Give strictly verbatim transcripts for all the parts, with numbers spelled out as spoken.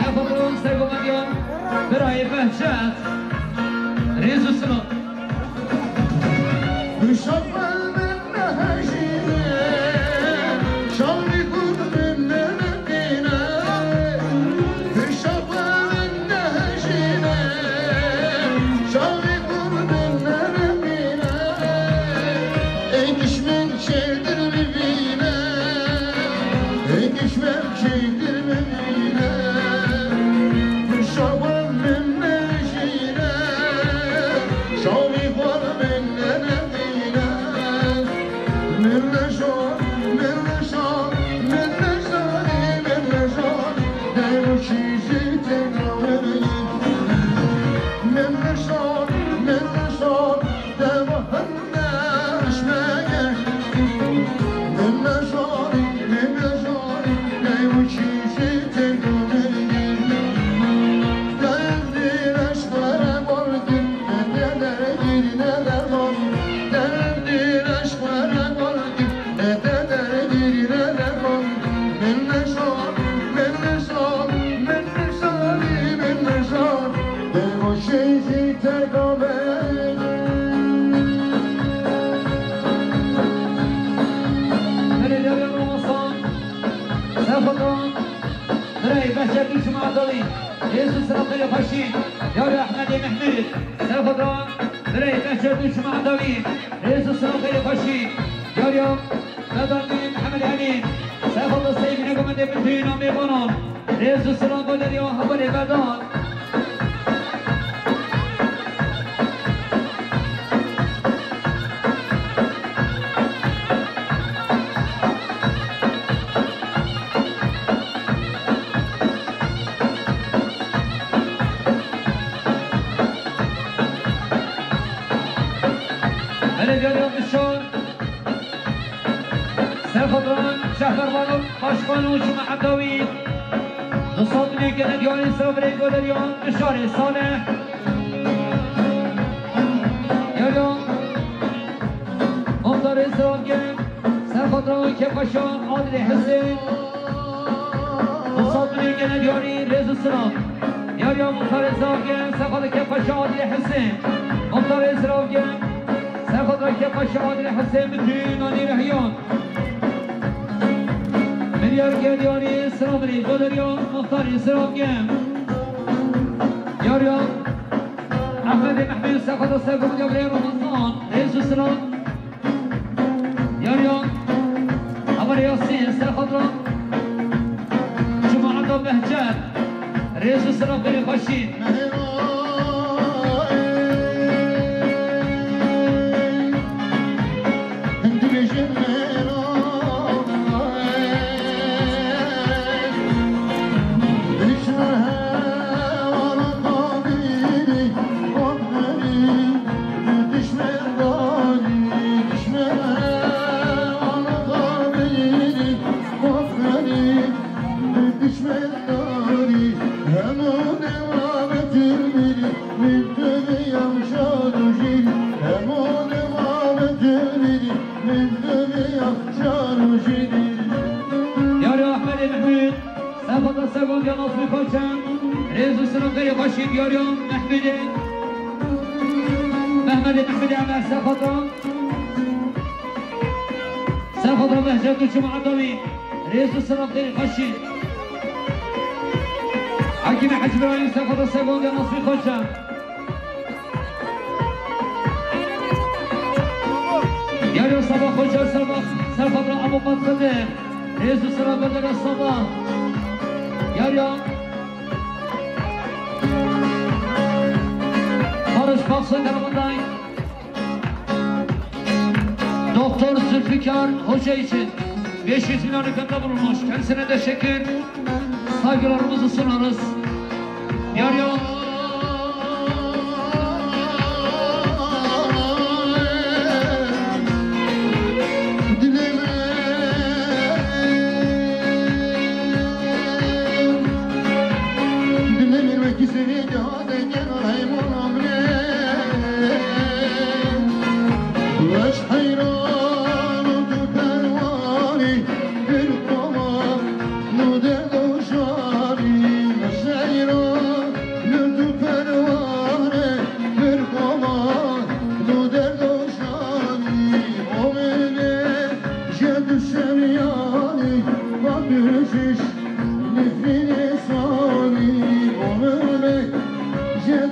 Xwe diron ser gomediyan birayê Behçet. Rêz û silav. Uşak bel min nehejîne, şalî gur min nenedîne. Uşak bel min nehejîne, şalî gur min nenedîne. Ey kişmin çêdir bibîne, ey kişmin çêdir bibîne. Şawan min nejîne, şawî xwar min nenedîne. Min neşar, min neşar, min neşarî, min neşar. Dewşî jî têna min. Min neşar, min neşar, dema Belediye Romasan, Sefatan, Birayê Behçet û Cuma Edawî, rêz û silav xêrê xweşî, Yar Ehmedê Mehmûd, Sefatan, Birayê Behçet û Cuma Edawî, rêz û silav xêrê xweşî, Yar ya Bedandî Mihemed Elî, Sefatan Seyîd Negomendê Mitûyîna mêvanan, rêz û silav xêrê ya hevalê Bedan. Belediye Diyarbekir, Sefatan Şehbervan Başkan û Cuma Edawî, du sed milyon gene diyarî sira birê Goderiya Bişarê Salih. Yar ya Muxtarê Siravgem, Serxotra Kepaşa Adilê Hesên. Du sed milyon gene diyarî rêz û silav. Yar ya Muxtarê Siravgem, Serxotra Kepaşa Adilê Hesên. Muxtarê Siravgem, Serxotra Kepaşa Adilê Hesên, bütün anî rehiyan. Milyar gel diyarî silav rêz Goderiya Muxtarê Siravgem. Yar ya Ehmedê Mehmûd, Serxotra Sergomediya Birê Ramazan, rêz û silav. Yar ya Hevalê Yasîn, Serxotra Cuma Eda Behçet, rêz û silav xêrê xweşî. Yar ya Ehmedê Mehmûd, Serxotra Sergondiya Nazmî Xalçe, rêz û silav xêrê xweşî, Yar ya Mehmûdê, Mehmedê Mehmûdê Emer, Serxotra, Serxotra Behçet û Cuma Edawî, rêz û silav xêrê xweşî. Hekîmê Hecî Birayîm, Serxotra Sergondiya Nazmî Xalçe. Yar ya Seba Xweşer, Seba, Serxotra Abuqat Xedir. Rêz û silav Goderiya Seba. Yar ya Barış Paksoy tarafından Doktor Zülfikar Hoca için beş yüz milyon efendim bulunmuş. Kendisine teşekkür, saygılarımızı sunarız. Yar ya.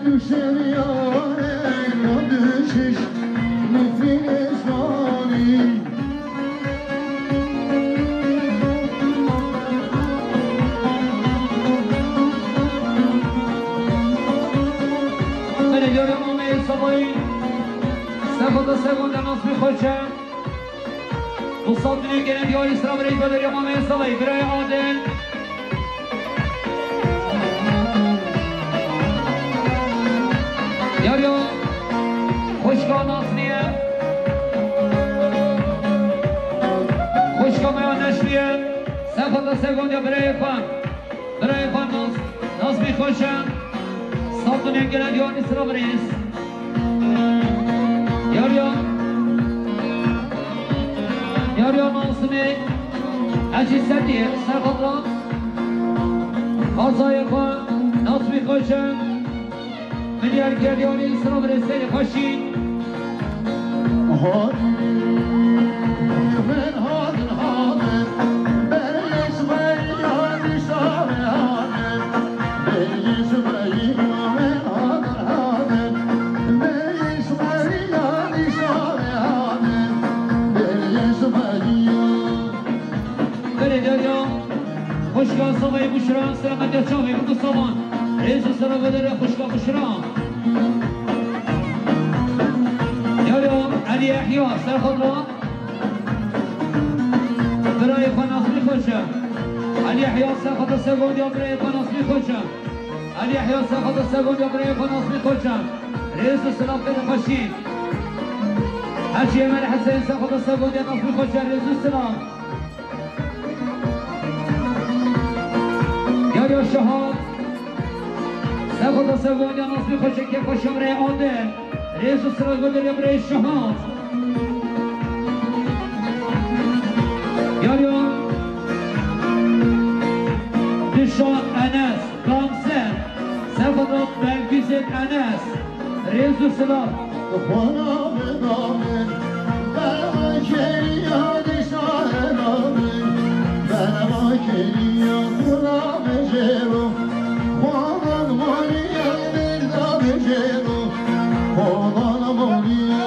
Düşev yare, o düşüş nefrine zanî. Belê, yarê Mamê Sabahî, Sefo da Sefo da Nasmî Xoçe. Mustafa Dünük gene diyarî sıra birey Baderiya Mamê Sabahî, birey Adil. Yarê Xoçka Nasmî ye. Xoçka me ya Neşrî ye. Sefo da Sefo da birey xwe. Birayê xwe Nas-, Nasmî Xoçe, Samsunê gele diyarî sıra birêz. Yarê, yarê Nasmî, Hecî Sedî, Serxatra, Xazayê xwe, Nasmî Xoçe, Milyar gel yarî sıra birêz serê xweşî. Hadin, hadin, hadin, hadin. Berêz me yarî şavê hadin. Berêz me yarî hadin, hadin. Berêz me yarî şavê hadin. Berêz me yarî. Belê derya, xwişka Samayê Buşra, selametya çavê min Saman. Rêz û selamet dere xwişka Buşra. Yarê Elî Yehya, Serxatra. Birayê xwe Nasmî Xoçe. Elî Yehya, Serxatra, Sergondiya, birayê xwe Nasmî Xoçe. Elî Yehya, Serxatra, Sergondiya, birayê xwe Nasmî Xoçe. Rêz û selamet dere xweşî. Hecî Emel Hesen, Serxatra, Sergondiya, Nasmî Xoçe. Rêz û selamet. Yarê Şahat. Serxota Sergondiya Nasmî Xoçe, kêfa şemrê Adil. Rêz û selamet dere birê Şahat. Yarê Dişa Enes, Gamze. Serxota Belgîzê Enes. Rêz û silav. Xwara bidame, berva keriya dişa elame, berva keriya xwara bejero, xwaran maliya berda bejero, xwaran maliya.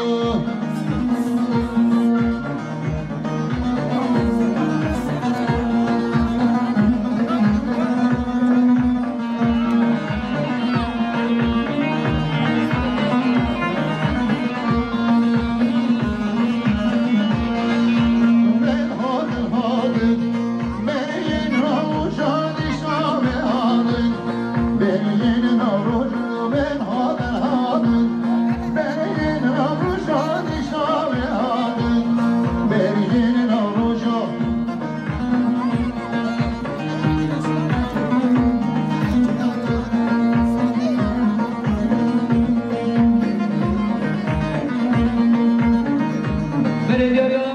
Belediyaya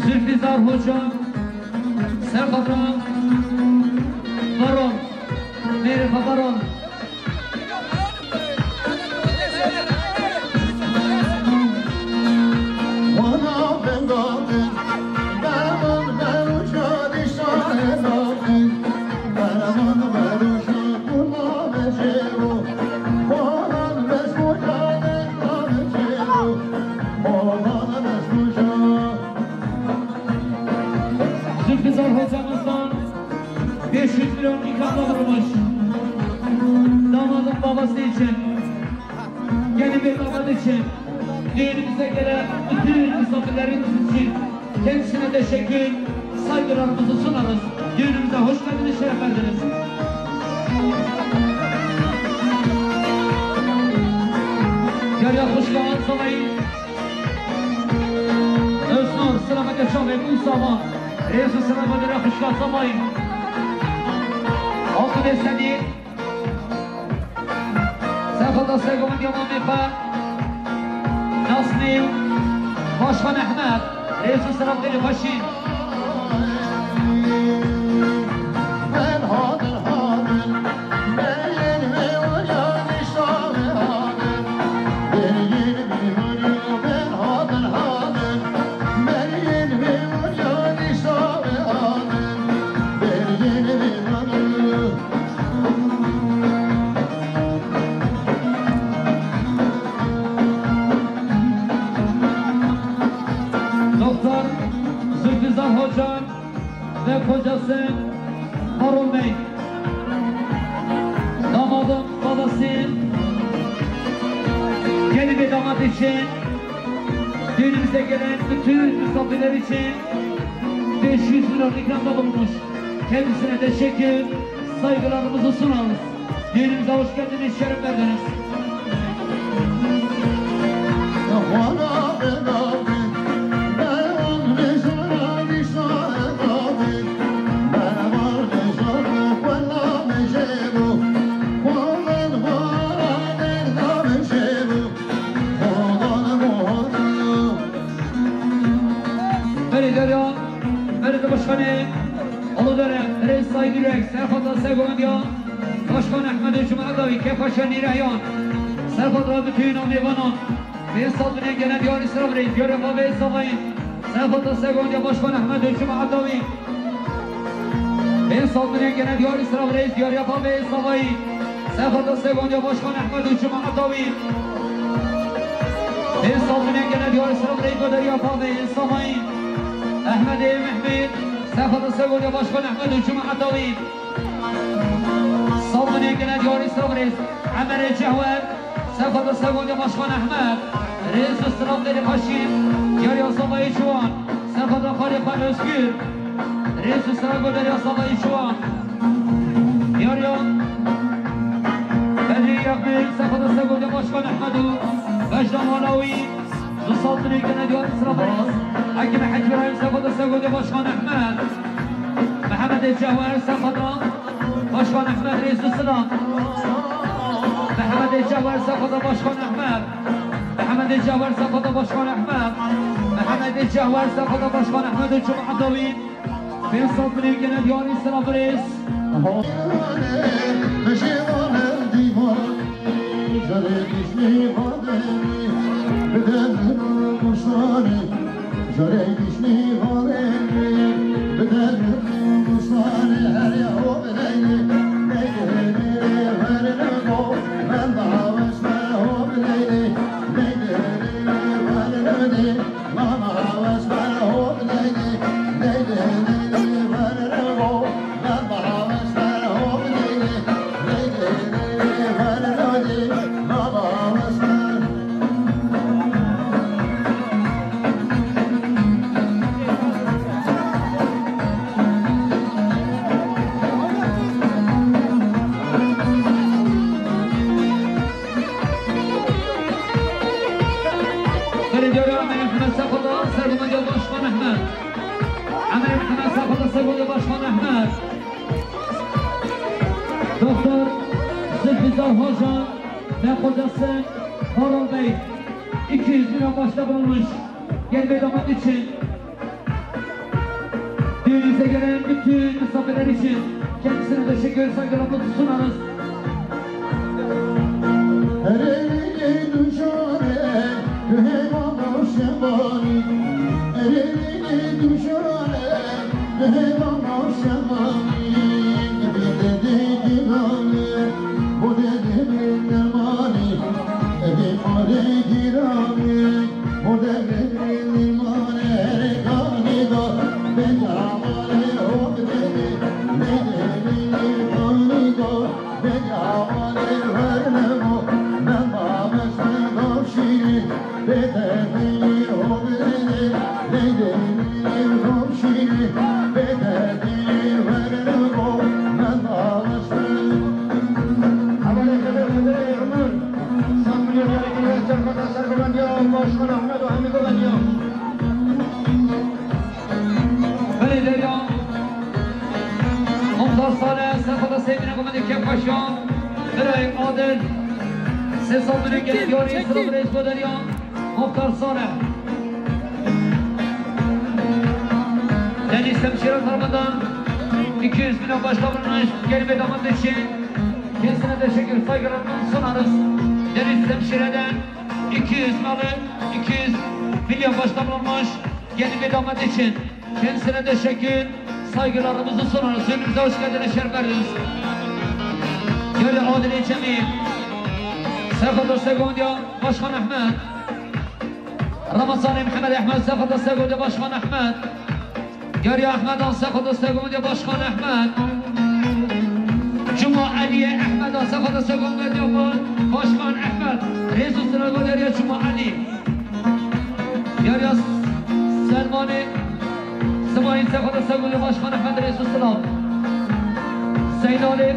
Zülfizar Hoca, Serxatra Baron, Mêrê Baron. Zülfizar hocamızdan beş yüz milyon ikramla vurmuş. Damadın babası için, gelin ve damat için, düğünümüze gelen bütün misafirlerimiz için kendisine teşekkür, saygılarımızı sunarız. Düğünümüze hoş geldiniz, şeref verdiniz. Derya Kuşkağan Samayı, Öznur, selamet yaşam ve bu sabah. Reis-i Selamet Derya Kuşkağan Samayı. Altı ve Sedi. Serxota Sergovên Diyamamê xwe, Nasmî Başxan Ehmed, rêz û selam têne xweşî. için, düğünümüze gelen bütün misafirler için beş yüz liralık ikramda bulunmuş. Kendisine teşekkür, saygılarımızı sunarız. Düğünümüze hoş geldiniz, şeref verdiniz. Belediye, belediye başkanı, Uludere, Reis Sayın Yürek, Serhat'a Segondiya, Başkan Ahmet Cuma Adavi, Kefaşa Nirehyan, Serhat'a bütün Amerikanan, Ve Saltine gelen diyar İsrail, Yürek ve Savayın, Serhat'a Segondiya Başkan Ahmet Cuma Adavi, Bên Saltine gene diyar Îsra reis diyar ya pavê Savayî. Sefata Segonca Başkan Ehmed û Cuma Atawi. Bên Saltine gene diyar Îsra reis diyar ya pavê Savayî. Ehmedê Mehmet. Sefata Segonca Başkan Ehmed û Cuma Atawi. Saltine gene diyar Îsra reis Emerê Cehwer. Sefata Segonca Başkan Ehmed. Reis û Silav Deli Paşî. Diyar ya Savayî Şuan. Sefata Xalî Xan Özgür. Reis û Silav Deli ya Savayî Şuan. Diyar ya Bedri Yakbir. Sefata Segonca Başkan Ehmed û Bejda Malawi. Zu Saltine gene diyar Îsra Beyaz. Hakim Hacı İbrahim. Sefata Segonca Başkan Ehmed. Mehmet Cevher. Sefata Başkan Ehmed Reis û Silav. Mehmet Cevher. Sefata Başkan Ehmed. Mehmet Cevher Sefada Başkan Ehmed. Mehmet Cevher Sefada Başkan Ehmed û Cuma Atawi. Pênc sed milyon gene diyarî sira birêz. Belediye Emirê Mihemed Sefada, Sergomeca Başkan Ehmed. Emirê Mihemed Sefada, Sergomeca Başkan Ehmed. Doktor Zülfizar Hoca ve kocası Horol Bey iki yüz lira bağışta bulunmuş. Gelin ve damat için. Düğünümüze gelen bütün misafirler için kendisine teşekkür, saygılarımızı sunarız. Belê derya. Muxtar Salih, Sefada Seydine Komedi Kepkaşan, Biray Adil, Sesal Bine Gelip Yori, Sıla Reis Goderya, Muxtar Salih. Deniz Semşire Tarımından iki yüz milyon bağışta bulunmuş, gelin ve damat için kendisine teşekkür, saygılarımızı sunarız. Deniz Semşire'den iki yüz malı, iki yüz milyon bağışta bulunmuş, gelin ve damat için. Kendisine teşekkür, saygılarımızı sunarız. Düğünümüze hoş geldiniz, şeref verdiniz. Geldi Adile Cemil. Sefada Segonca Başkan Ahmet. Ramazan Mehmet Ahmet, Sefada Segonca Başkan Ahmet. Geriye Ahmet Han, Sefada Segonca Başkan Ahmet. Cuma Aliye Ahmet Han, Xwedê Segon Medya xwe, Başkan Ehmed, rêz û silav bo Derya Çûma Elî. Derya Selmanê, Simayîl Xwedê Segon Başkan Ehmed, rêz û silav. Seynalê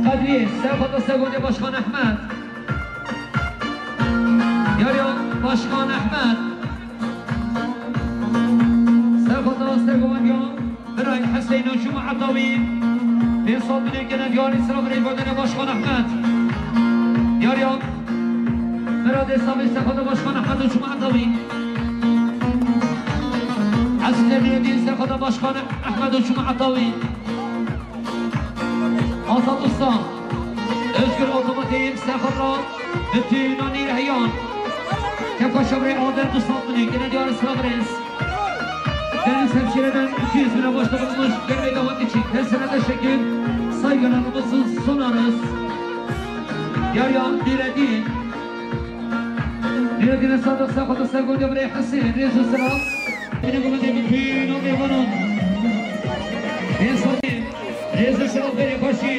Qedriyê, Xwedê Segon Başkan Ehmed. Derya Başkan Ehmed. Xwedê Segon Medya. Birayê Heseyno Çûma Etawî, pênc sed binê gene diyarî sira birayê Badene Başkan Ehmed. Yariya, bira dê sabê Sefada Başkan Ehmed û Çûma Etawî. Esnê Nureddin Sefada Başkan Ehmed û Çûma Etawî. Azad Usta, Özgür Otomotiv Sefada, bütün o nîrehiyan. Kefa şebrê Aden du sed binê gene diyarî sira birêz. Değerli hemşireden iki yüz bine başkanımız Derneği davet için personel teşekkür, saygılarımızı sunarız. Yarya Nureddin. Nureddin'e sadık, Sefada Segon Devrê Hesên, rêz û silav. Benim bu bütün o meyvanın. Rêz û silav berê xweşî.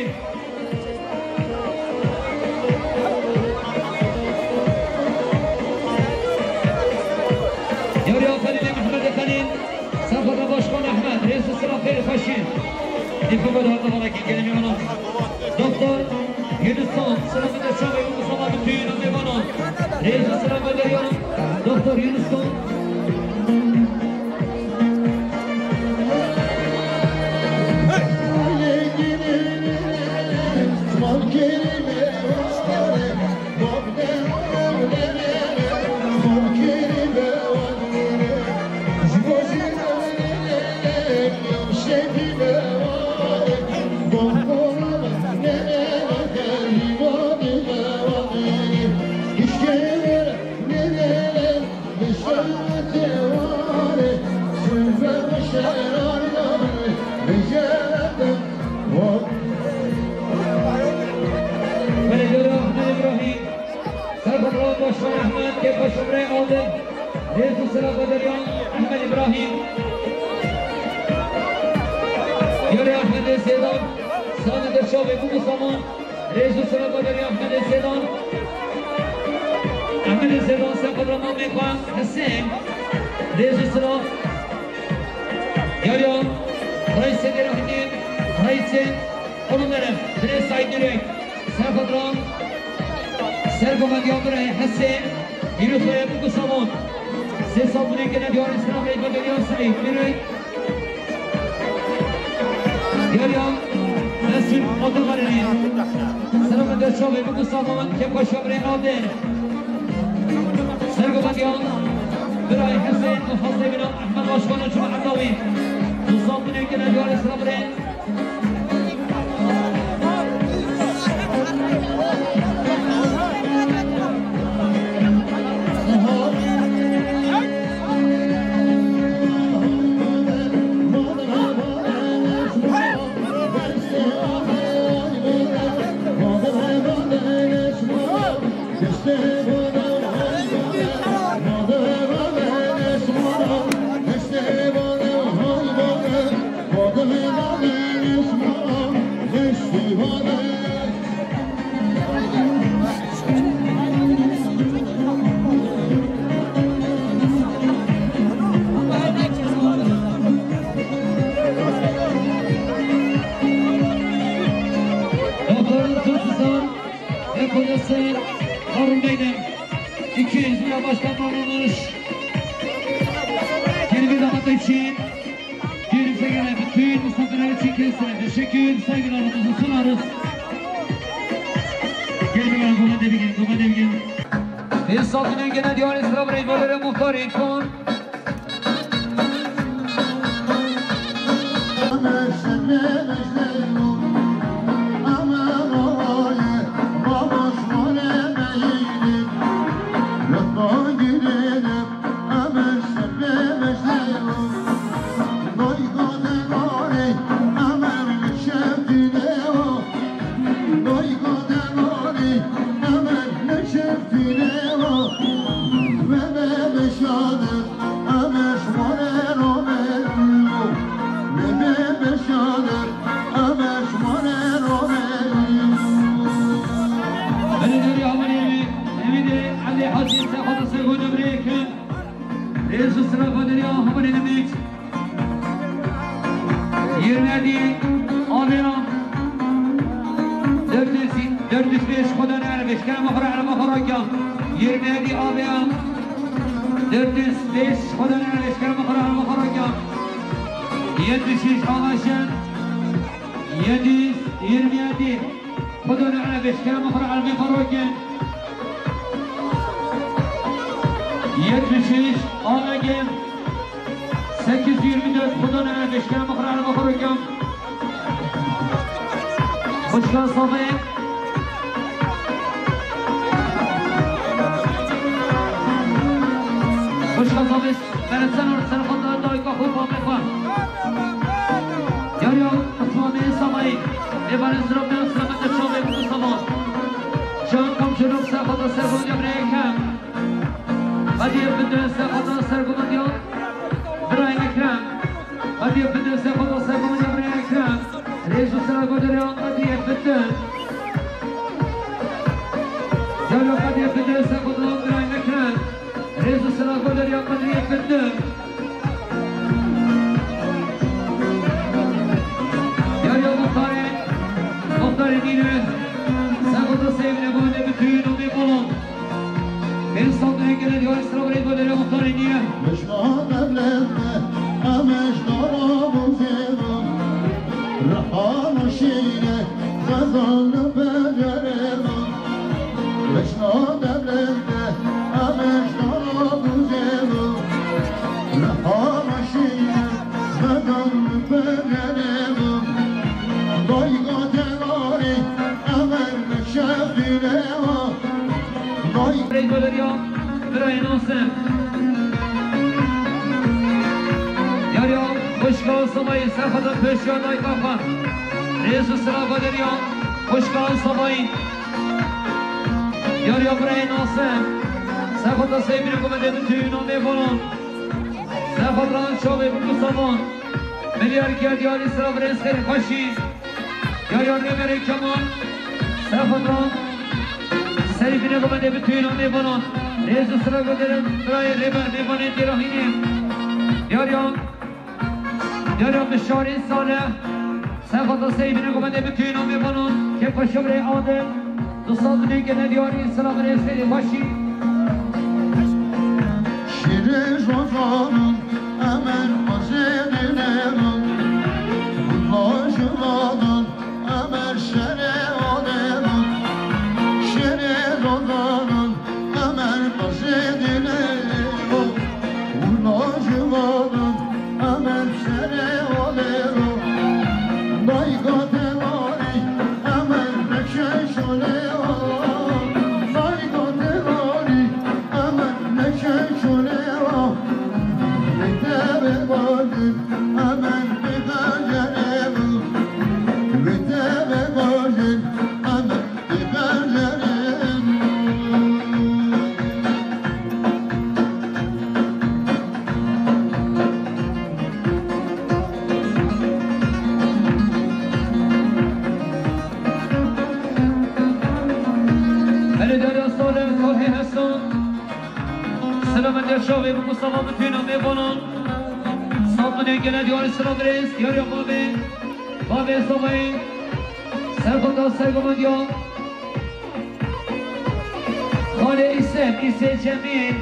Yariya Xelîlê Mehmedê Xelîl, Sefada Başkan Ehmed, rêz û silav berê xweşî. Dîpû me dihate balekî gelê mîvanan. Doktor Yunus Tan, silav bide çavê û misafa bi tûyîna mêvanan. Rêz û silav bide yan Doktor Yunus Tan. Belediye Ahmet İbrahim, Serhat Başkan Ahmet, Kefa Şomrê Adil, Rêz û Silav Baderiyan, Ahmet İbrahim, Yore Ahmet Sedan, Samet Erşavê, Kubu Saman, Rêz û silav bo derê Ehmedê Zêdan. Ehmedê Zêdan, Sefada mamê xwe Hesên. Rêz û silav. Yariya, Reîsê Dêrahînê, Reîsê Onumerem, Birê Saîd Nurek, Sefada, Sergovendiya Birê Hesên, Hîrû Soyad û Gusamon. Sê sal binê gene diyarî silav rê bo derê Saîd Nurek. Yariya, Mesut Otogarî. Selamet Derçavê, Buku Saman, Kefa Şabrê Adê. Sergo Badiyan, Birayê Hesên, Mufazê Bina, Ehmed Başkan û Cuma Etawî. Musa Binê gene diyarê Selabrê. Doktor Dursusan ve kocası Harun Bey'den iki yüz lira baştan alınmış. Geri bir daha da için. Düğünümüze gelen bütün misafirler için kendisine teşekkür, saygılarımızı sunarız. Gelin bakalım, Goga Devgin, Goga Devgin. Pênc sal binê gene diyarê Selabrê, Valere Muhtarê Kon. Xwederiya Hamirê Nimîç. Yirmi yedi Avêra. Dört yüz, dört yüz beş Xwedane Erebêş. Kerema xwe re, ereba xwe rakiya. Yirmi yedi Avêra. Dört yüz beş Xwedane Erebêş. Kerema xwe re, ereba xwe rakiya. Yetmiş üç Avaşen. Yedi yüz yirmi yedi. Xwedane Erebêş, kerema xwe re, erebê xwe rakin. Yetmiş üç, A G, sekiz yüz yirmi dört, Xwedane Erebêş, kerema xwe re, erebê xwe rakin. Xwişka Safê. Xwişka Safê. Bere ser û ser xwe da dayika xwe, babê xwe. Yariya Osmanê Samayî. Êvarê zirabê selamet de çavê Mustafa. Can komşuluk ser xwe da ser xwe da birayê kem. Hadiye bidin ser xwe da ser xwe da diyor. Birayê Ekrem. Hadiye bidin ser xwe da ser xwe da birayê Ekrem. Rêz û sera goderê an hadiye bidin. Yariya hadiye bidin ser xwe da birayê Ekrem. Rêz û sera goderê an hadiye bidin. Yariya muxtarê, muxtarê nîne. Ser xwe da seyvine bane bütün o mî bolon. Pênc sed û yek gele diyarê sira birê goderê muxtarê nîne. Meşka devlete, em eşkara bûzêro. Rehana şîne, xezan li pencerêro. Meşka devlete, em eşkara bûzêro. Rehana şîne, xezan li pencerêro. Dayka tevarî, em er meşeqîne wa. Rêzoleriya birayê Nasim. Yariya xwişka Samayî ser xwe da pêşiya dayika xwe. Rêz û sera goderê ya xwişka Samayî. Yariya birayê Nasim. Ser xwe da seyvine gomede bütün o mêvanan. Ser xwe da çavê Mustafa. Milyar gel diyarî sira birêz xêrê xweşî. Yariya rêberê Kemal. Ser xwe da. Serî bine gomede bütün o mêvanan. Rêz û sera goderin birayê rêber mêvanê têrahînê. Yariya. Yariya mişarê Salih. Ser xwe da serî bine gomede bütün o mêvanan. Kêfxweşiya birê Adil. Du sed û neh gene diyarî sira birêz xêrê xweşî. Şîrê Rozanan, Emer Xwezê Dînêran, Gullo Jivanan, Emer Şerê Odêran, Şîrê Rozanan, Emer Xwezê Dînêran, Gullo Jivanan, Emer Şerê Odêran, Dayka Tevarî, Emer Bekşe Şolê. Belediye Sole, Sole Hasan. Selamet şovê bi Mustafa, bütün o mêvanan. Sağ olun, gene diyarî sira birêz, diyarî bavê, bavê Samayî. Ser xwe da ser gomandiya. Xalê Îsem, Îsê Cemîl.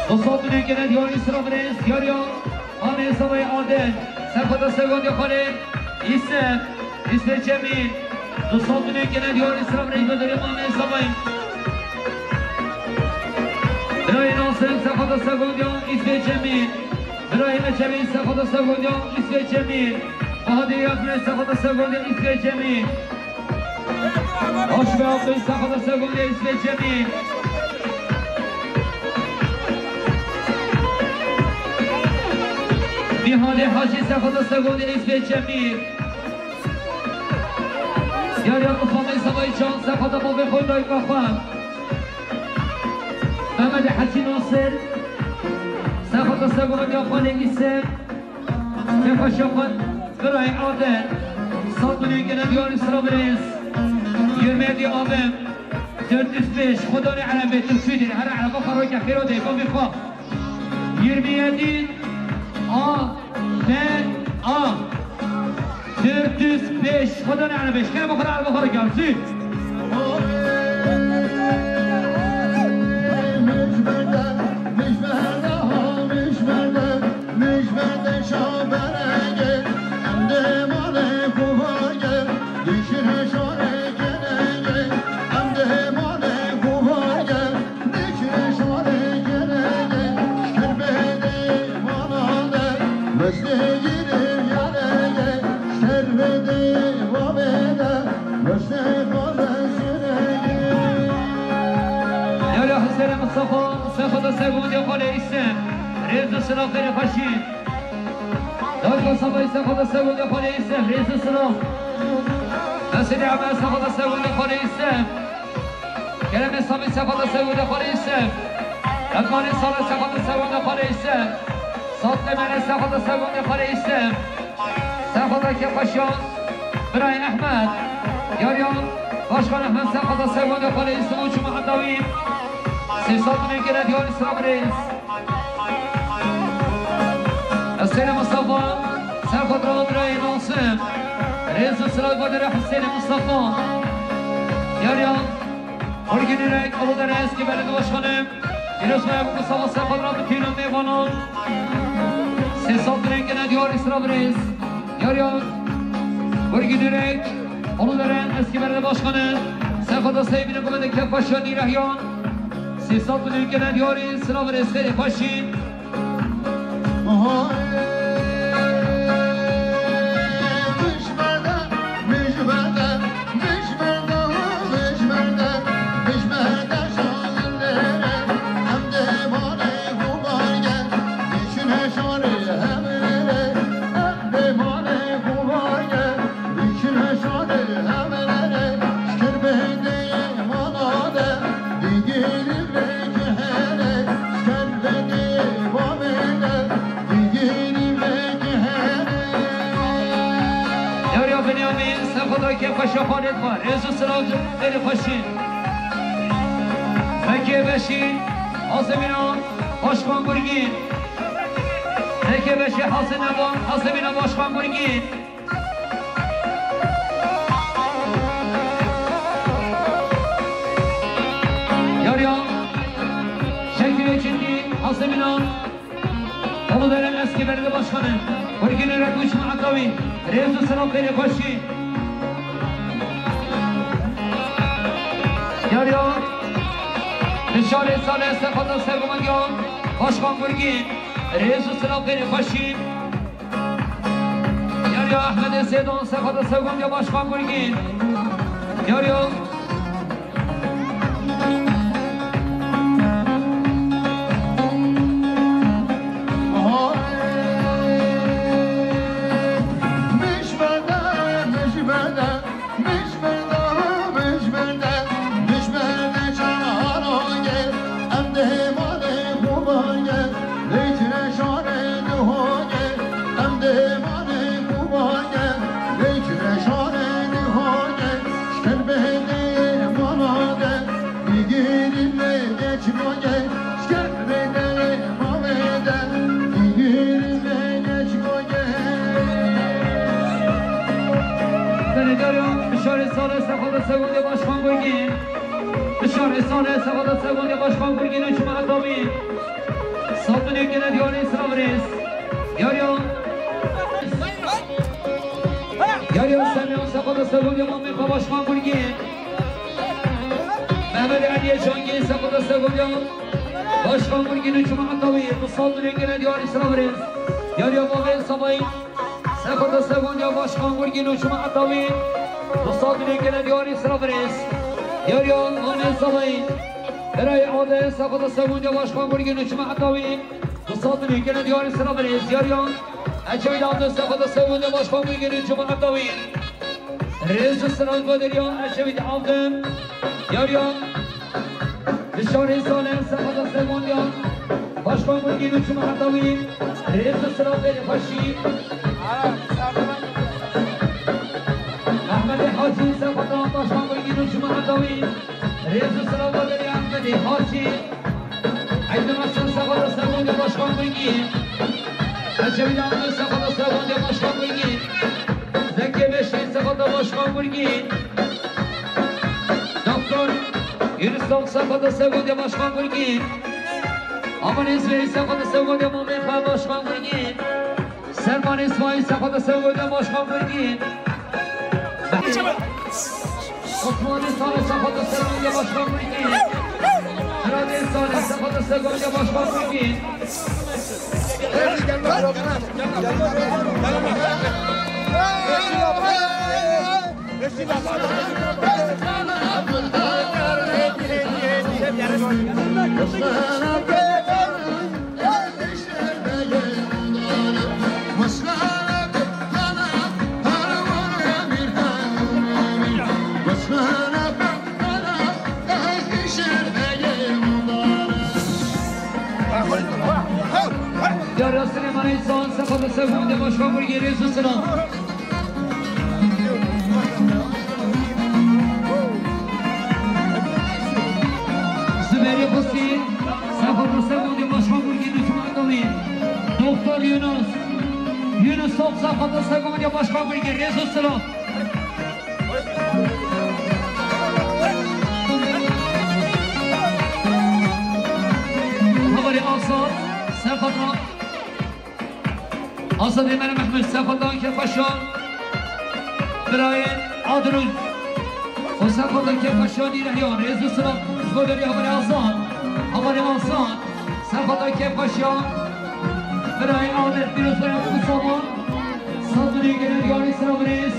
Bi sed milyon gene diyarî sira birêz, diyarî ya Amê Samayî Adil. Ser xwe da ser gomandiya xalê Îsem, Îsê Cemîl. Bi sed milyon gene diyarî sira birêz, goderê Amê Samayî. Birayê Nasir, ser xwe da ser gomandiya Îsê Cemîl. Birayê Ecemî, ser xwe da ser gomandiya Îsê Cemîl. Bahadir Yafre, ser xwe da ser gomandiya Îsê Cemîl. Haşmê Abdul, ser xwe da ser gomandiya Îsê Cemîl. Nîhalê Hacî, ser xwe da ser gomandiya Îsê Cemîl. Diyarî ya Mustafa Samayî Can, ser xwe da bavê xwe, dayika xwe. Mehmet Hacî Nasir, ser xwe da ser gomandiya xalê Îsê. Kêfxweşiya xwe, birayê Adil, sed milyon gene diyarî sira birêz. Yirmi yedi abim, dört yüz beş, Xwedanê erebê, tu çû dê, here ereba xwe roke xêro dê, bavê xwe. Yirmi yedi A B A. Dört yüz beş. Xweda ne beş. Kere bixwara, bixwara, gel, zî. Yara Hüseyin Mustafa, Sefada Sevgûn Yokale İsem. Rêz û silav xêrê xweşî. Dayka Saba Sefada Sevgûn Yokale İsem. Rêz û silav. Mesîrê Eme Sefada Sevgûn Yokale İsem. Keremê Samî Sefada Sevgûn Yokale İsem. Edmanê Sale Sefada Sevgûn Yokale İsem. Sat Emene Sefada Sevgûn Yokale İsem. Sefada Kepaşan, Birayê Ehmed, Yaryan, Başkan Ehmed Sefada Sevgûn Yokale İsem û Cuma Edawî. Sê sat û nîv gene diyarî sira birêz. Hüseyin Mustafa, Sefada Birayê Nasim. Rêz û silav badere Hüseyin Mustafa. Yaryan, Orgin Ürek, Uludere Eski Belediye Başkanı. Pîrozbaya Mustafa Sefada Bikîno Mêvanan. Sê sat û nîv gene diyarî sira birêz. Yaryan, Orgin Ürek, Uludere Eski Belediye Başkanı. Sefada Seybine Kumede Kepaşan Nîrehyan. Sê sat û nîv gene diyarî sira birêz. Xêrê xweşî. Yarya Binyamin, Sefada Kepaşa Xalid var. Rêz û silav, xêrê xweşî. Mekê Beşî, Hasemîna, Başkan Gurgîn. Mekê Beşî, Hasemîna, Hasemîna, Başkan Gurgîn. Yarya, Şekil Ekindi, Hasemîna. Uludere Eski Belediye Başkanı, Gurgin Ürek û Cuma Edawî, rêz û silav, xêrê xweşî. Yarya, Bişarê Salih Sefada Sevgûn Başkan Gurgin, rêz û silav, xêrê xweşî. Yarya Ehmedê Sêdan Sefada Sevgûn Başkan Gurgin. Yarya. Senedariyo, Bişarê Salih Sefada Sevgûn Başkan Gurgin. Bişarê Salih Sefada Sevgûn Başkan Gurgin û Cuma Edawî. Sat û nîv gene diyarî sira birêz. Yarya. Yarya Semyon Sefada Sevgûn Mamê Başkan Gurgin. Mehmet Aliye Cangî Sefada Sevgûn Başkan Gurgin û Cuma Edawî. Sat û nîv gene diyarî sira birêz. Yarya Mamê Sabayî. Sefada Sevgûn Başkan Gurgin û Cuma Edawî. Sat û nîv gene diyarî sira birêz. Yarya Mamê Sabayî. Birayê Ade Sefada Sevgûn Başkan Gurgin û Cuma Edawî. Sat û nîv gene diyarî sira birêz. Yarya Eçewî Ade Sefada Sevgûn Başkan Gurgin û Cuma Edawî. Rêz û silav baderiya Eçewî Ade. Yarya Bişarê Salih Sefada Sevgûn Başkan Gurgin û Cuma Edawî. Rêz û silav, xêrê xweşî. Ehmedê Hacî Sefada Başkan Gurgin û Cuma Edawî. Rêz û silav baderiya Ehmedê Hacî. Eydin Hasan Sefada Sevgûn Başkan Gurgîn. Ecevîd Ahmet, sefata sergondiya Başkan Gurgîn. Zekke Beşîr, sefata Başkan Gurgîn. Doktor Yunus Tok, sefata sergondiya Başkan Gurgîn. Aman Ezberi, sefata sergondiya Mamê Xwe Başkan Gurgîn. Serman Esmaîl, sefata sergondiya Başkan Gurgîn. Osmanî Salih, sefata sergondiya Başkan Gurgîn. Miradê Salih, sefata sergondiya Başkan Gurgîn. Diyara Silêmanê Zan, sefata sergondiya Başkan Gurgîn, rêz û silav. Zubêrê Xusî, sefata sergondiya Başkan Gurgîn, Dûçman Dawî. Doktor Yunus, Yunus Tok, sefata sergondiya Başkan Gurgîn, rêz û silav. Hevalê Azad, sefata Azad Êmer Mehmet, sefata Kêfxweşan, birayên Adil û sefata Kêfxweşan Dîrehyan, rêz û silav ji bo berî hevalê Azad, hevalê Azad, sefata Kêfxweşan, birayên Adil, pîrozbaya Musawan, Sazbûnê gelek diyarî, silav, rêz.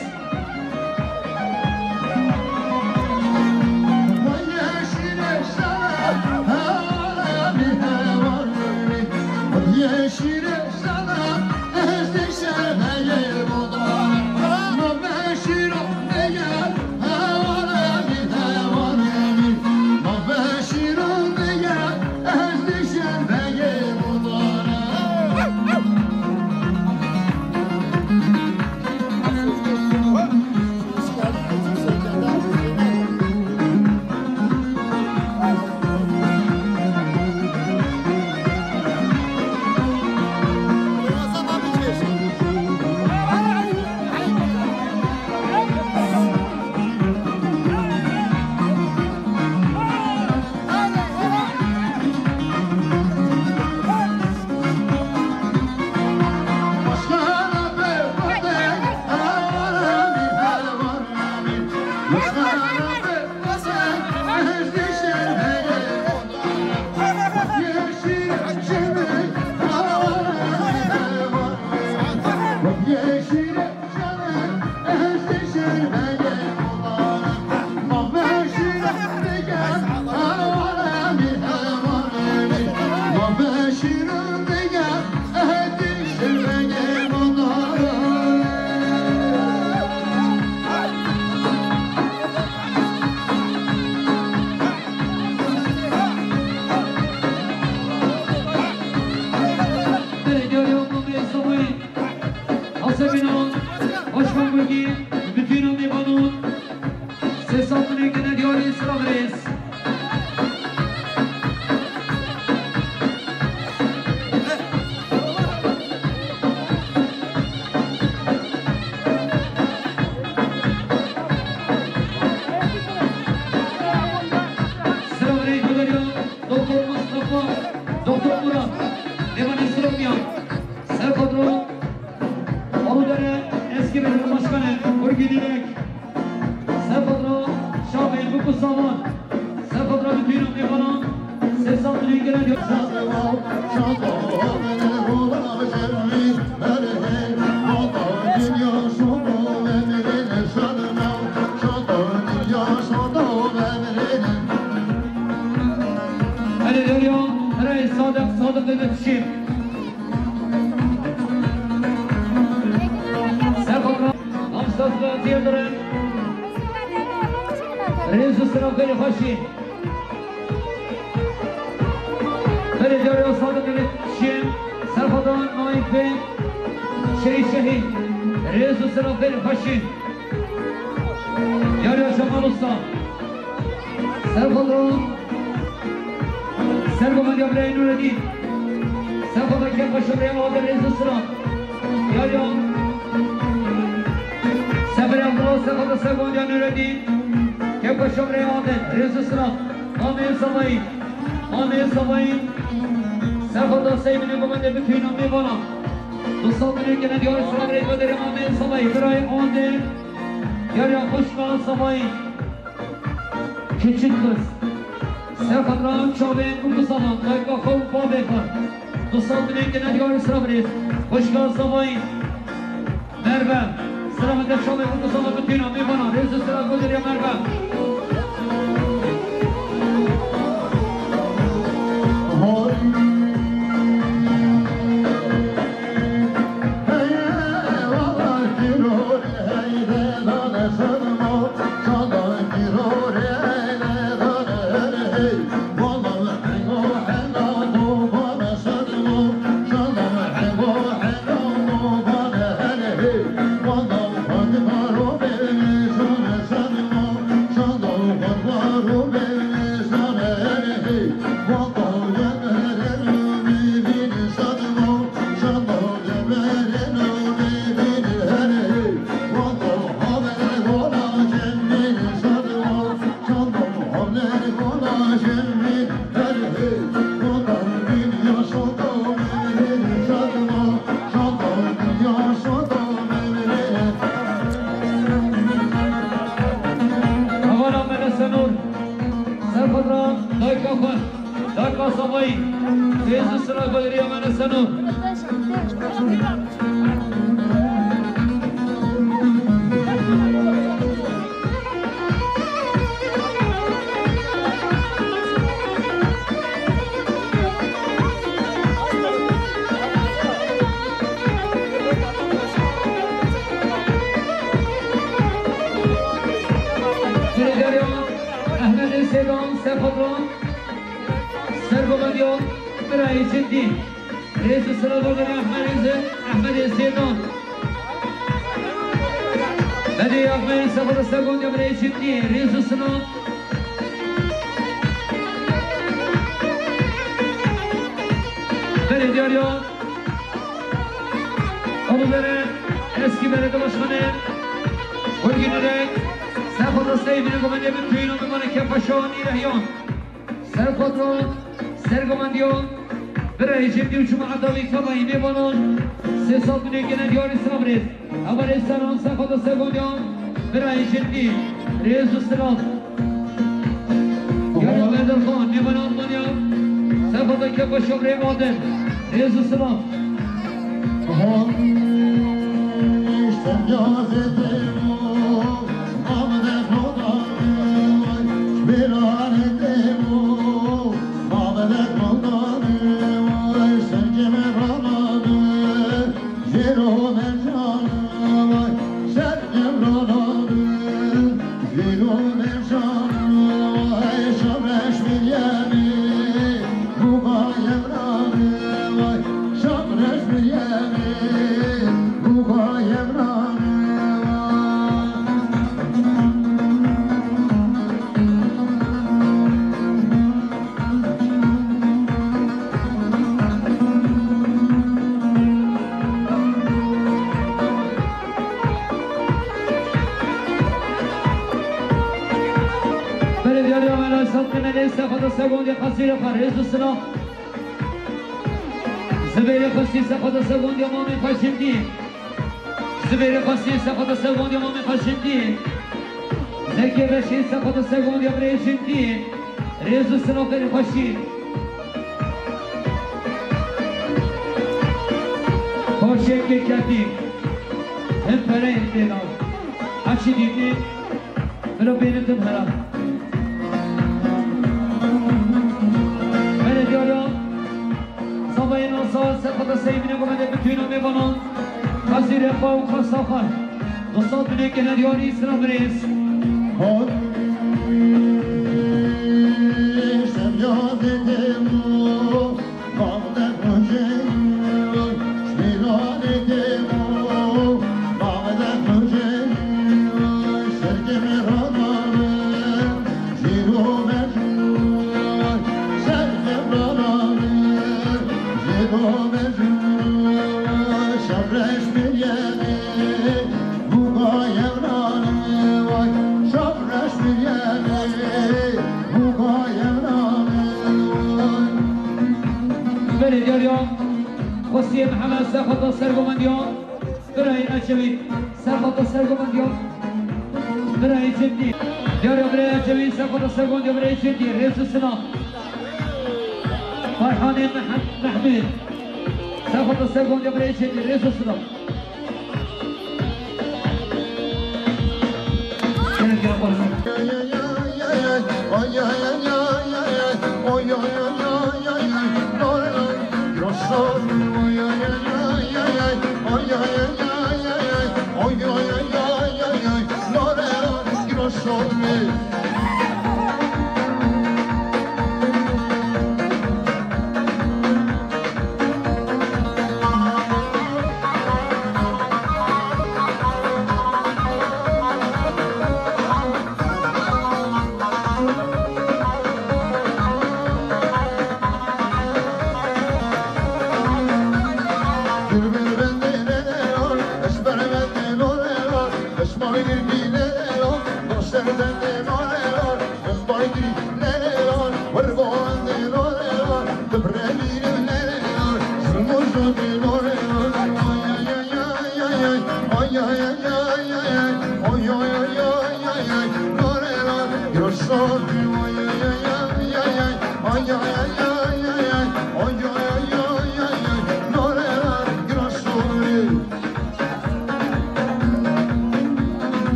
Belediye Yolunda Samuel. Asebîna, Başkan Gurgîn, bütün mêvanan, sê sed milyon gene diyarî, silav, rêz. Silav, rêz, Doktor Mustafa, Doktor Murat, Devan Esromya, Serpatron, Aludere, eski belediye başkanı, Gurgîn Dîrek, Serpatron, Şafî Buku Savan, Serpatron bütün Devanan, sê sed milyon gelen Hele derya, hele Sadık, Sadık Mehmet Şir. Serpatron, Amsterdam Theodore. Rêz û silav gelî xweşî. Belê Derya Sadık Elî Şîn, Serpatron Naîf Bey, Şehîd Şehîd. Rêz û silav gelî xweşî. Derya Cemal Usta. Serpatron. Sergo Medya Birayê Nureddin. Sefa da kepa şobrê Adil, rêz û silam. Ya, ya. Sefa da Abdullah, sefa da Segondiya Nureddin. Kepa şobrê Adil, rêz û silam. Amê Savayî. Amê Savayî. Sefa da Seymine Gomende, bütün amê bana. Dostlar, bugün gene diyor, sıra bir koderim amê Savayî. Birayê Adil. Ya, ya, hoş geldin Savayî. Küçük kız. Ser xatira çavên û misalan, dayika xwe û bavê xwe. Du sal binê kine diyarî sira birêz. Xwişka Zavayî. Merve. Sira min de çavên û misalan bitîna mêvana. Rêz û sira Godirya Merve. Hevala Mele Senor. Ser xwe dira dayika xwe. Dayika Savayî. Rêz û sira Godirya Mele Senor. Sekreterya Ehmedê Sêdan, Sefadran, Sergovendiya Birayê Cindî. Rêz û silav Ahmedê Zê-, Ahmedê Zêdan. Belê Ahmedê Sefada Sergondiya Birayê Cindî. Rêz û silav. Belediye arıyor. Onu veren eski belediye başkanı Gülgün Ürek. Sefada Seyfini Gomende bir köyün onu bana kepaşan İrehyan. Serxwedran, sergomendiyan, birayê Cemdî û cemaeta wî Kavayî mêvanan, sê sal binê gene diyarî sira birêz. Hevalê seran, serxweda sergondiyan, birayê Cemdî, rêz û silav. Yara Bedirxan, mêvana Almanya, serxweda kepa şobrê Adil, rêz û silav. Belediye Ameliyat Sat Kemal'e sefada segondi hazire parez usuna. Zibêrê xwestî sefada segondiya mamê xwe jindî. Zibêrê xwestî sefada segondiya mamê xwe jindî. Zekê veşê sefada segondiya birê jindî. Rêz û sinoqê xweşî. Paşê kê ketî. Hin pereyên têna. Eçî dîtî. Bila bênin tim hera. Belediye ya. Sabayê nasa sefada seyvine gomede bütün amê bana. Hazire pa û kasa xwe. Dostat binê gene diyarî sira birêz. Sê Mihemed, serxota sergomendiya birayê Ecevî, serxota sergomendiya birayê Cendî. Diyariya birayê Ecevî, serxota sergomendiya birayê Cendî, rêz û silav. Ferhanê Meh-, Mehmûd, serxota sergomendiya birayê Cendî, rêz û silav.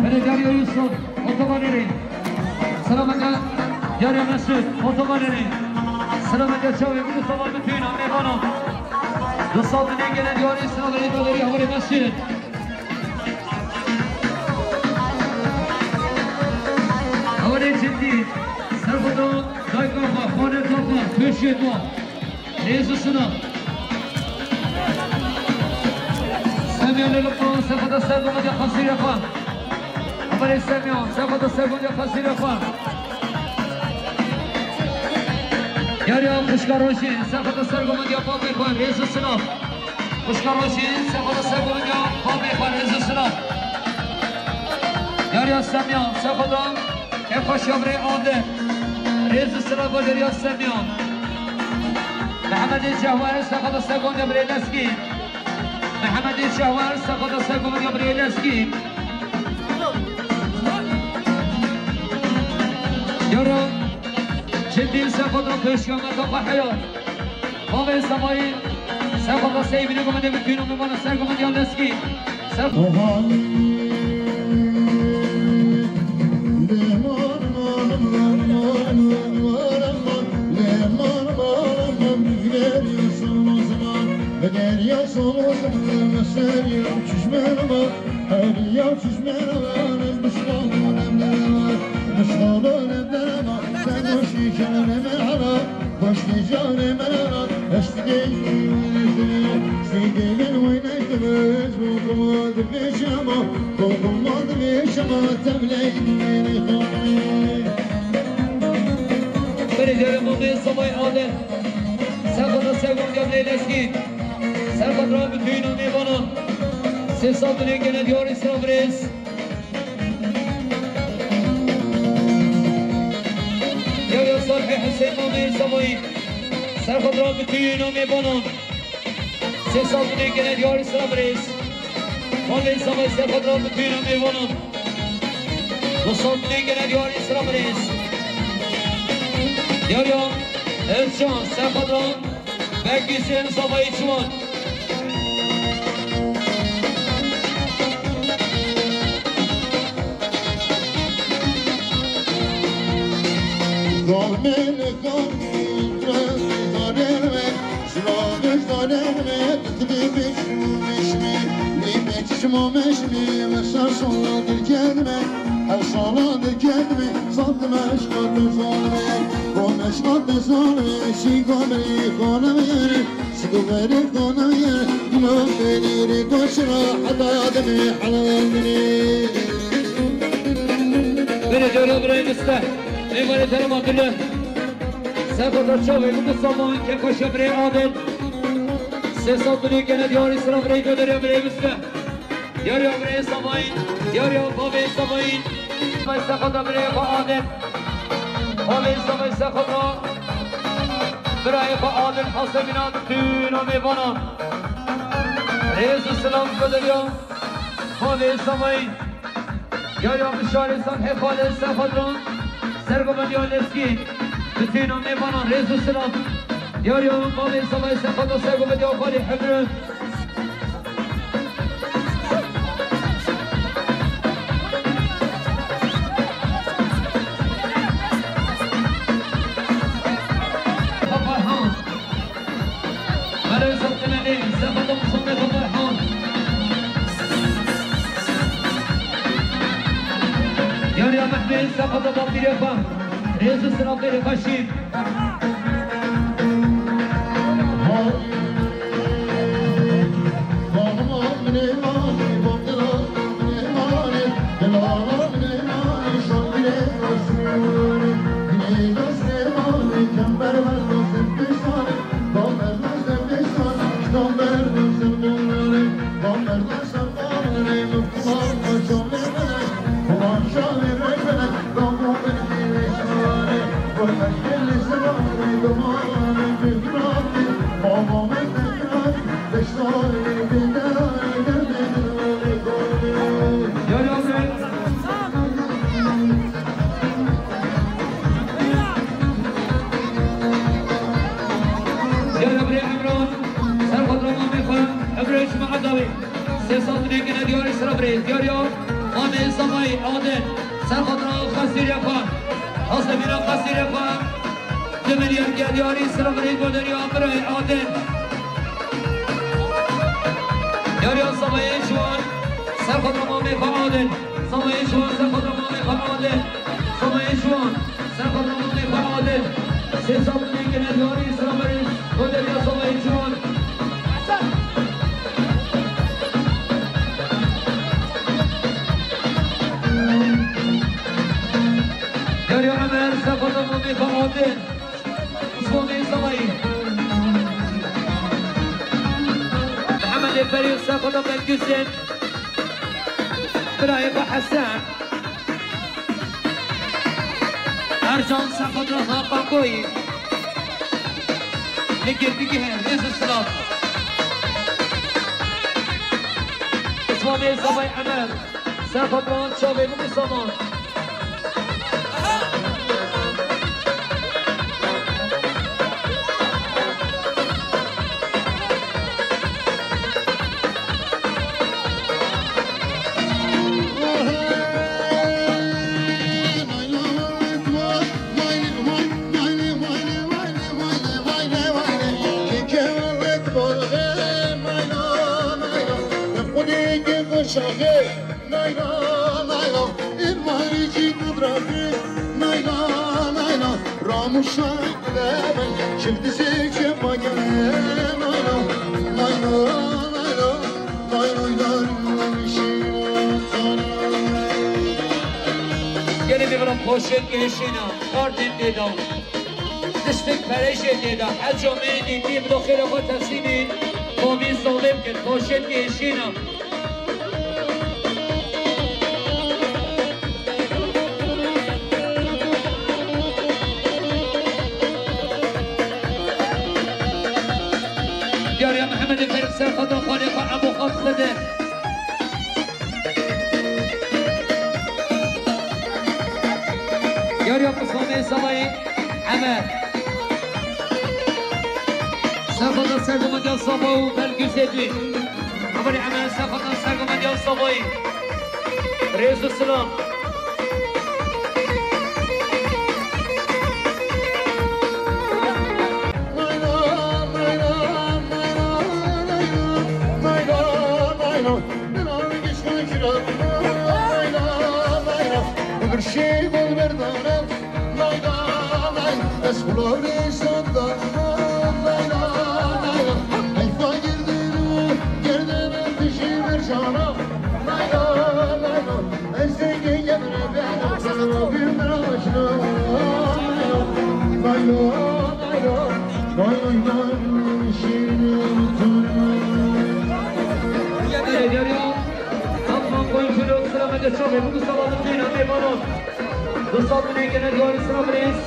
Belediye Yusuf, otobaneri. Selamete, Yare Mesut, otobaneri. Selamete çavê min û salam min tüyün, amê bana. Dostlar, ne gelen diyarı, sıra ve ibadeleri, havale Mesut. Havale ciddi. Serxota, dayka xwe, xaneta xwe, pêşê xwe. Rêz û silav. Semyon li Liqan, serxota sergomendiya Qasîrê xwe. Aferê Semyon, serxota sergomendiya Qasîrê xwe. Yariya xwişka Rojîn, serxota sergomendiya babê xwe, rêz û silav. Xwişka Rojîn, serxota sergomendiya babê xwe, rêz û silav. Yariya Semyon, serxota Kêfxweşiya birê Adil. Rêz û silav bajeriya Semyon. Mehemedê Cehwer, serxota sergomendiya birê Lezgî. Mehemedê Cehwer, serxota sergomendiya birê Lezgî. Yara Cedî, serxota pêşiya me, Taqa Heyat. Bavê Semayî, serxota Seymînê gomendê min tîno, min vana sergomendiya Lezgî. Ser- Belediye Mamê Samay Adil. Serxota sergomendiya birê Lezgî. Serxota bi tüyün û mêvanan. Sê sal dilê gene diyarî sira birêz. Yahya Salih Hüseyin Mamê Samayî. Serxota bi tüyün û mêvanan. Sê sal dilê gene diyarî sira birêz. Mamê Samayî, serxota bi tüyün û mêvanan. Du sal dilê gene diyarî sira birêz. Yahya Özcan, serxota Bekî Hüseyin Samayî Çiwan. Dolmen, dolmen, dolmen, Ala dikedimê, satim eşqa te zalime, xo meşqa te zalime, şî gamerî xanimê, şî gamerî xanimê, dilo fenîrî goşira heta demê helal dinê. Bere cara birayê miste. Mêvanê terema gule. Sefata çavê min saman, kefaşa birê adet. Sê sal dilê kene diyarî sira birê göderiya birê miste. Diyariya birê Samayî, diyariya bavê Samayî. May sexata birê xwe Adil. Bavê Samayî sexata birayê xwe Adil Hasebîna tûna mêvanan. Rêz û silam xwe deriya bavê Samayî. Diyariya bişarê Samhê Xalid sexata sergovendiya Lezgî. Tûna mêvanan rêz û silam. Diyariya bavê Samayî sexata sergovendiya Xalid Hemrû. Yariya Mehmet, sefada bapîrê xwe. Rêz û silam bêrê xwe şîr. Yara birê Emran, ser xwe dramamê xwe, ev rê ji me edawî. Sê sal dinêkine diyarî sira birê, diyariya mamê Samayî, Adil, ser xwe dramamê xwe sîrê xwe, Hasebîna xwe sîrê xwe, di milyar diyarî sira birê goderiya birê Adil. Diyariya Samayê Şiwan, ser xwe dramamê xwe Adil, Samayê Şiwan, ser xwe dramamê xwe Adil, Samayê Şiwan. Serxwedana mamê xwe Adil. Sê sal dinêkine diyarî sira birê goderiya Samayê Şiwan. Diyariya Emer, serxwedana mamê xwe Adil. Usmanê Samayî. Mihemedê Ferî, serxwedana Belgusên. Birayê xwe Hesen. Ercan Sefadra Hapakoyî. Li Girgigihê rêz û silav. Usmanê Sabay Emer. Sefadra çavê min saman. Şaxê. Nayla, nayla, ê marî jî nidrakî. Nayla, nayla, ramûşa dilevin, çiftizê çepagene. Nayla, nayla, nayla, nayla, nayla, nayla, nayla. Gelê bêvira poşet gihişîna, kartên têda. Tiştek perê jê têda. Her camê nîtî bi do xêra xwe teslîmî komî zomê bikir. Poşet gihişîna. Diyariya Mihemedê Ferîd ser xwe da xalê xwe Ebû Xalid Xedir. Diyariya Qismamê Sabayê Emer. Ser xwe da sergomendiya Saba û Belgusê dî. Hevalê Emer, sefata sergomendiya Sabayî. Rêz û silam. Şêgol berdana, layla, layla, ez xulavê sanda, layla, layla, heyfa girdin û gerdana dijî mercana, layla, layla, ez dengê gemre bênim, xelavê min aşna, layla, layla, vay, vay, vay, şîrîn turna. Erê, derya, Afan Koyuncu, Selamet Eşrafê, bu Mustafa Mutlu'yla Meyvano. Dostlar, bu ne gene diyor, sıra biriniz.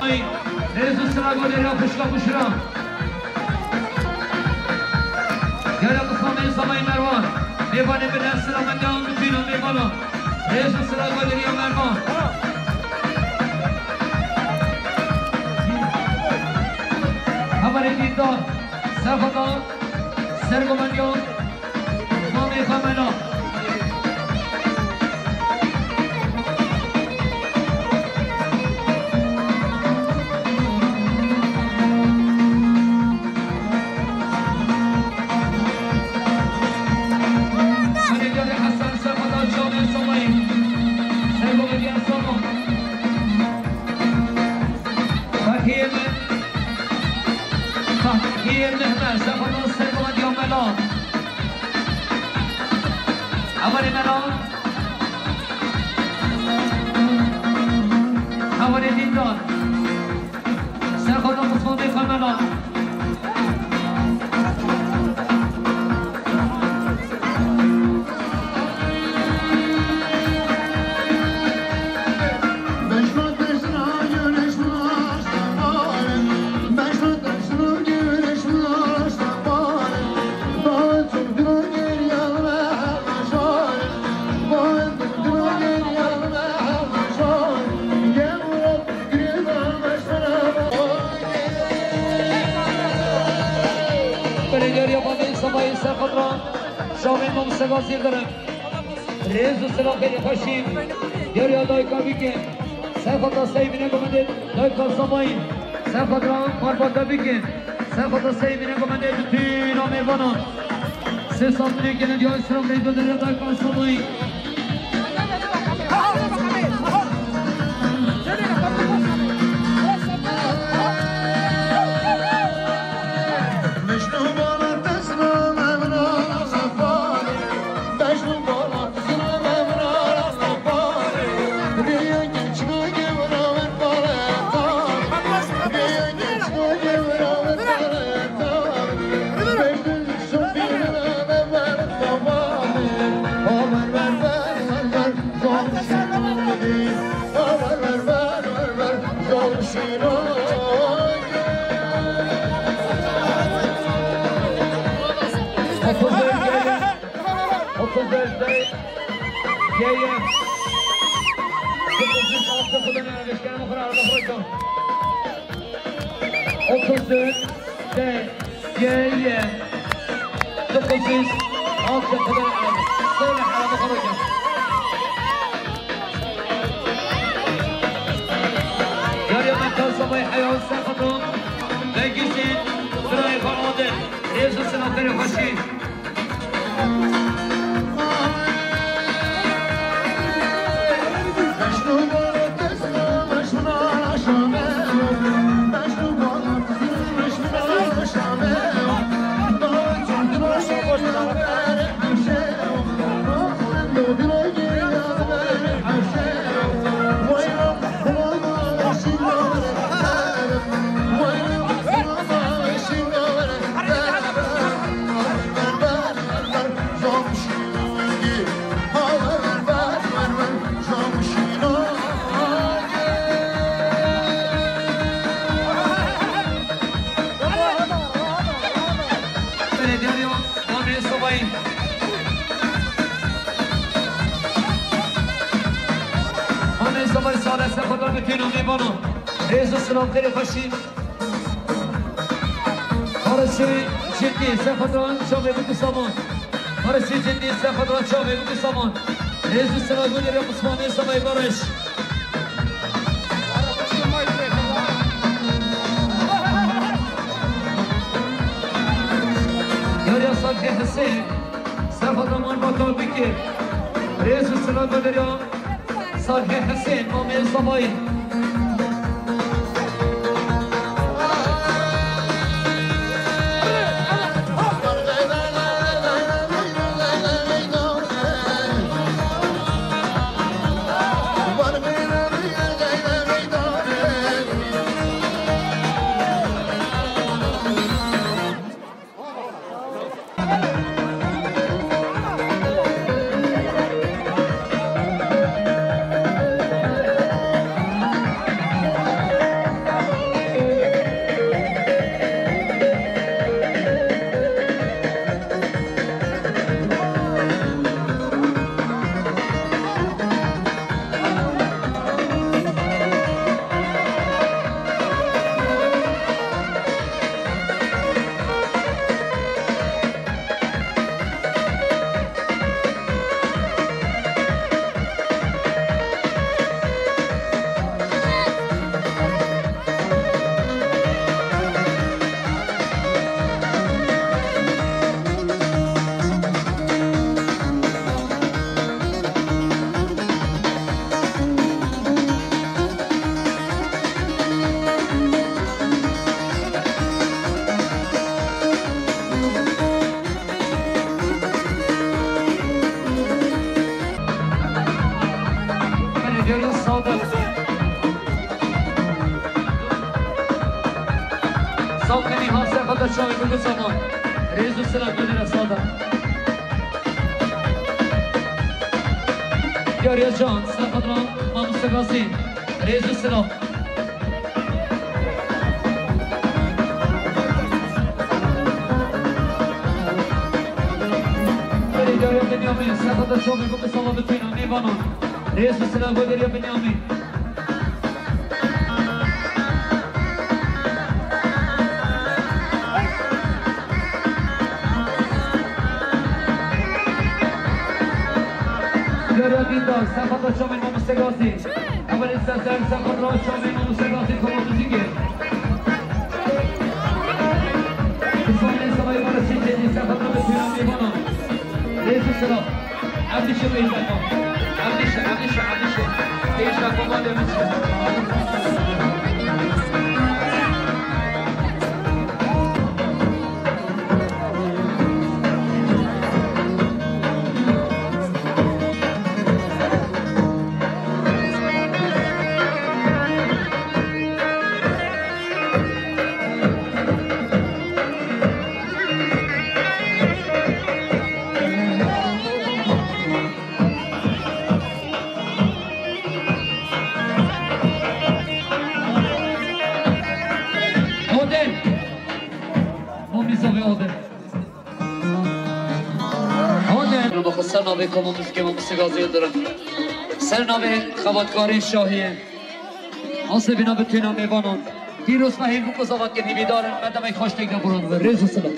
Ay, Rezu sıra gol ya, kuşka kuşura. Gel, Mustafa Meyvano, Mervan. Meyvano, bir de sıra, ben devam, bütün Meyvano. Rezu sıra gol ya, Mervan. Hevalê Dîndar, Sefada, Sergomendiyan, Mamê xwe mela. Herê Gelê Hesen, Sefada, Çavê Somayî, Sergomendiyan Samo. Fethiye mi? Fethiye Mehmet, Sefada, Sergomendiyan Mela. Hevalê Mela. Hevalê Dîndar. Sefada, Mustafa Meyvano. Belediye Yapanı Samayı Serkadran, Şahin Mom Segaz Yıldırım. Rêz û silavê xweşî yariya dayika bikin. Sefada Seyvîne gomendê dayika Samayî. Sefada marbata bikin. Sefada Seyvîne gomendê bütün mêvanan. Sê santî gene diya silavê dayika Samayî. Otuz dört, otuz dört, G Y. Otuz dört, G Y. Dokuz yüz altı kadar aldı. Söyle, hadi bakalım hocam. Yarı yoldan Kasabay Hayal Sefadon ve Güzin Sırayı Faradı. Rezu Sınavları Faşi. Belediye Amê Sobayî. Amê Sobayî sade Sefadon bütün amê bana. Rêz û silam xêrê xweşî. Barışê cidî Sefadon çavê biku saman. Barışê cidî Sefadon çavê biku saman. Rêz û silam gulê Osmanê Sobayî Barış. Yariya Sabri Hesen. Serhat Aman Batal Bikir. Rêz û silav ve derya Salih Hesên, Mamê Zavayî. Belediye Saadet. Sağ olun, Nihat Sefa da çavê Gurgul Saman. Rêz û silav Belediye Saadet. Yarya Can, Sefa da Mamusa Gazî. Rêz û silav. Belediye Binyamin, Sefa da çavê Gurgul Saman, bütün mêvanan. Rêz û silav Belediye Binyamin. Gere Dîndar, Sefa da çavê Mamoste Gazî. Evelîn Sezer, Sefa da çavê Mamoste Gazî, koma muzîkê. Îsmaîl Sefa da çavê Mamoste Gazî, Sefa da çavê Mamoste Gazî. Rêz û silav. Ev dişe pêşveqa. Ev dişe, ev dişe, ev dişe. Pêşveqa ma demin çi? Oden. Momî zavê Oden. Oden. Ser navê Koma Muzîkê Mamoste Gazî Yildirim. Ser navê xebatkarên şahiyê. Asê bîna bi têna mêvanan. Pîroz me hêvî ku zavat ke hêvîdar in, me demê xweş têk de buran ve. Rêz û silav.